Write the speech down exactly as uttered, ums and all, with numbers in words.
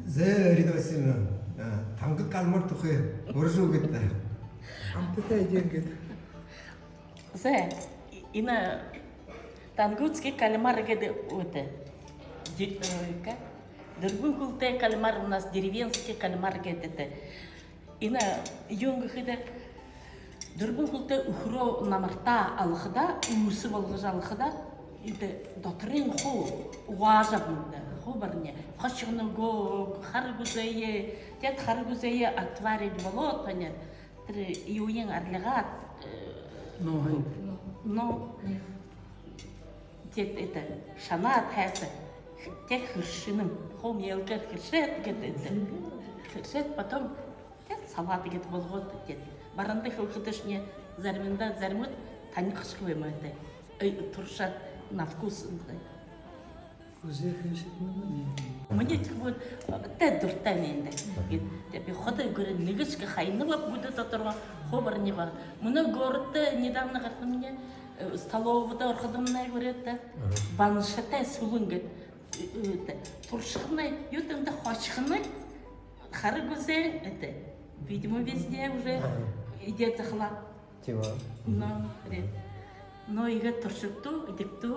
Зэ, Рита Васильевна, а, тангад кальмар тухай урижа үгыт даа. Амтатай эдеэн гээд. Зэ, энэ тангутский кальмар гээд үгыт. Ди-, э, как? Дэрбэн хүлтэй кальмар, у нас деревенский кальмар гээд. Энэ юун гэхэдэ, дэрбэн хүлтэй үхэрөө намартаа алахада, үүсэ болгожо алахада, эдэ доторынь хуу угаажа абана даа, хуу бариин. Хошогоной гөөгөө, хара гүзээе, тээд хара гүзээе отварить болоод, тани тэрэ юуень арилгаад, э, нооһоёо. Но, тээд эдэ шанаад хайса, тээд хэршэнэн, хуу мелкээр хэршээд гээд эдэ. Хэршээд потом тээд салаад гээд болгоод, тээд баранда хэлэхэдэшни заримдаа, заримууд таниха шэнги юм эдэ. Ой, туршаад на вкус эдэ. Уже хэлэшэт юм. Минии тиигээд тээд дуратай юм даа. Тээд би ходо гүрэн нэгэшье хаяна бэб, гүдөө дотороо хуу бариин ба. Мүнөө городто недавно гараһан минии, э, столовойдо ороходомнай гүрэн тээд баншатай сүлэн гээд, э, э, туршаханай, юу тэндэ хошохоной, хара гүзээн эдэ. Видимо, везде уже эдеэд захалаа. Тиимэ. Но, эдеэд. Но иигээд туршагты, эдигты.